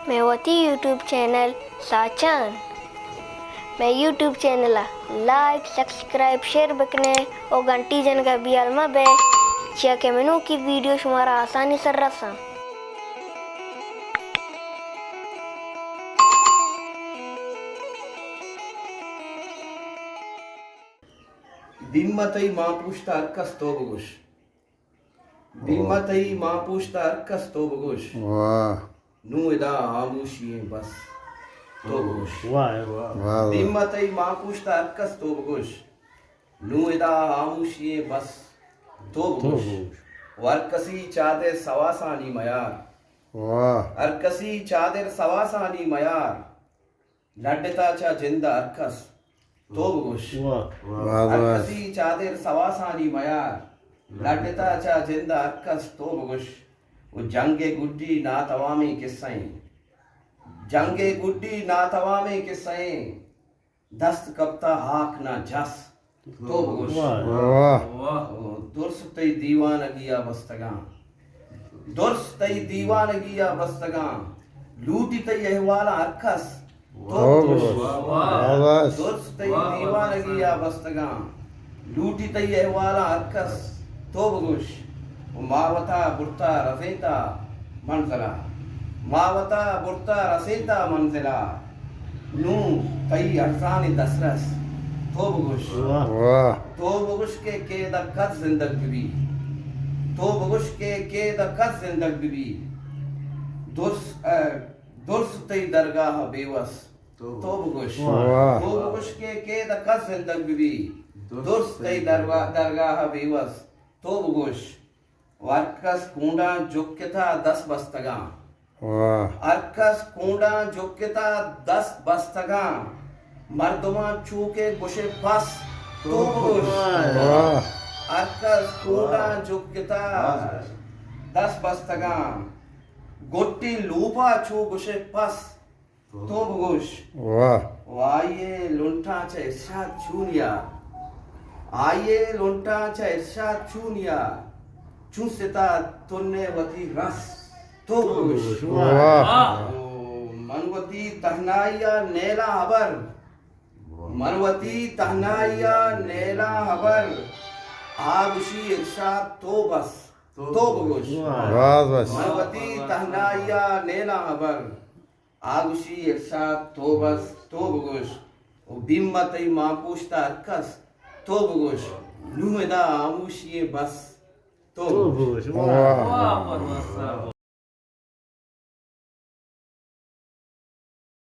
مئے وتی YouTube channel ساچان، مئے یوٹیوب چینل ءَ لائک، سبسکرائب، شیئر بکنے او گھنٹی جنگ ءَ بیال مہ بئے، چیا کہ منوکی ویڈیو شمارا آسانی سر رساں۔ دیما تئی ماں پوشت ءَ ہر کس تو بگوش۔ دیما تئی ماں پوشت ءَ ہر کس تو بگوش۔ واہ۔ نوں ادا ہاموشی ایں بس تو بگوش۔ واہ، واہ۔ واہ، واہ۔ دیما تئی ماں پوشت ءَ ہر کس تو بگوش۔ نوں ادا ہاموشی ایں بس تو تو بگوش۔ بگوش۔ و ہر کسی چادر سواسانی میار۔ واہ۔ ہر کسی چادر سواسانی میار۔ لڈتا چہ جند ءَ ہر کس تو بگوش۔ واہ۔ واہ، ہر واہ۔ کسی چادر سواسانی میار۔ لڈتا چہ جند ءَ ہر کس تو بگوش۔ و جنگ ءِ گڈی ناتوامیں قصہ ایں۔ جنگ ءِ گڈی ناتوامیں قصہ ایں۔ دست کپتا ہاک نہ جس تو بگوش۔ واہ۔ واہ۔ واہ۔ او درست تئی دیوانگی ءَ بستگاں۔ درست تئی دیوانگی ءَ بستگاں۔ لوٹی تئی احوالاں ہر کس تو تو بگوش۔ بگوش۔ واہ، واہ۔ واہ، واہ۔ درست تئی واہ، واہ۔ دیوانگی ءَ بستگاں۔ لوٹی تئی احوالاں ہر کس تو بگوش۔ و ما وتا برتا رسینتا منزلا۔ ما وتا برتا رسینتا منزلا۔ نوں تئی ارزانی دسترس تو بگوش۔ واہ۔ واہ۔ تو بگوش کہ کید ءَ کد زندگ ببی۔ تو بگوش کہ کید ءَ کد زندگ ببی۔ درس، ءَ، درس تئی درگاہ ءَ بے وس تو بگوش۔ واہ۔ تو بگوش کہ کید ءَ کد زندگ ببی۔ درس تئی دروا-، درگاہ ءَ بے وس تو بگوش۔ و ہر کس کونڈاں جکتا دست بستگاں۔ واہ۔ ہر کس کونڈاں جکتا دست بستگاں۔ مردماں چو کہ گوشے پس تو بگوش۔ واہ۔ ہر کس کونڈاں جکتا دست بستگاں۔ گٹی لوپا چو گوشے پس تو بگوش۔ واہ۔ و آئی ءِ لنٹاں چہ ارشاد چونیا۔ آئی ءِ لنٹاں چہ ارشاد چونیا۔ چون ستا تنے وتی رس تو بگوش۔ واہ۔ واہ۔ او من وتی تہنائی ءَ نیلاں ہبر۔ من وتی تہنائی ءَ نیلاں ہبر۔ آ گوشی ارشاد تو بس تو بگوش۔ واہ۔ واہ، واہ۔ من وتی تہنائی ءَ نیلاں ہبر۔ آ گوشی ارشاد تو بس تو بگوش۔ و بیم تئی ماں پوشت ءَ ہر کس تو بگوش۔ نوں ادا ہاموشی ایں بس تو تو بگوش۔ بگوش۔ واہ۔ واہ۔ واہ، واہ، واہ۔